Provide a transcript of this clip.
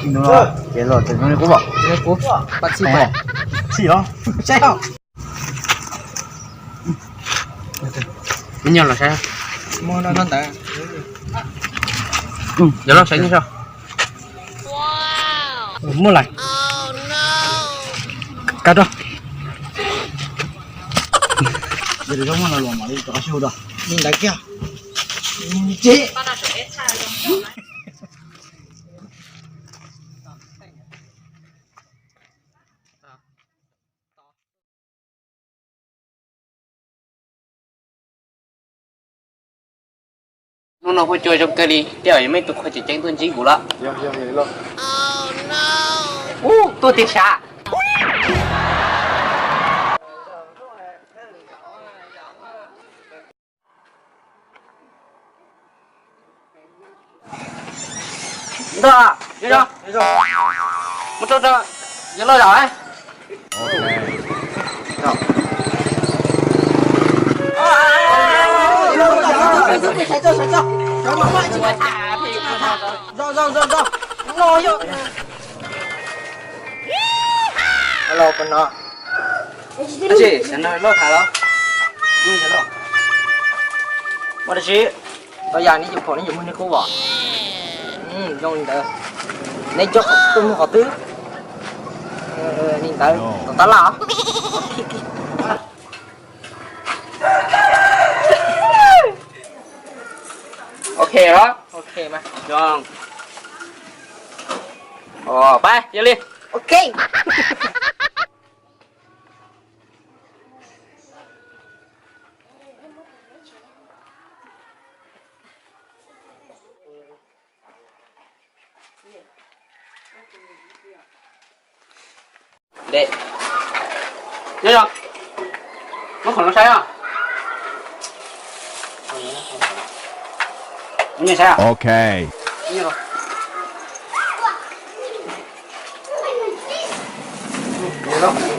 Ces los txawm no li qub os. Qub, pab txhij os. Txhij os. Saib os. Ib nyuag los saib. Muab no ntawd. Yog los saib nyuag saib. Muaj lawm. Kav rau. Li ntawd kiag. Tsis. Hnub no kuj cua zoo kawg li, tej zaum yuav muaj ib tug qhua tseem ceeb tuaj ntsib kuv lawm. Ub, tuaj tiag sav. Ntag, mus rau, yog loj zam. Alo, no. Tab sis sawv no loj tas los. Ua dab tsi? Tau yam neb cov pom neb yuav muag neb qub os. Zoo li ntawd. Neb coj tuaj muag qhov twg? Li ntawd, tom tab laj os. Ok los. Ok mas. Zoo. Pab, yog li. Ok. Dej. Nyob zoo. Muab khoom no saib os. Nyob saib os. Ok. Nyob zoo.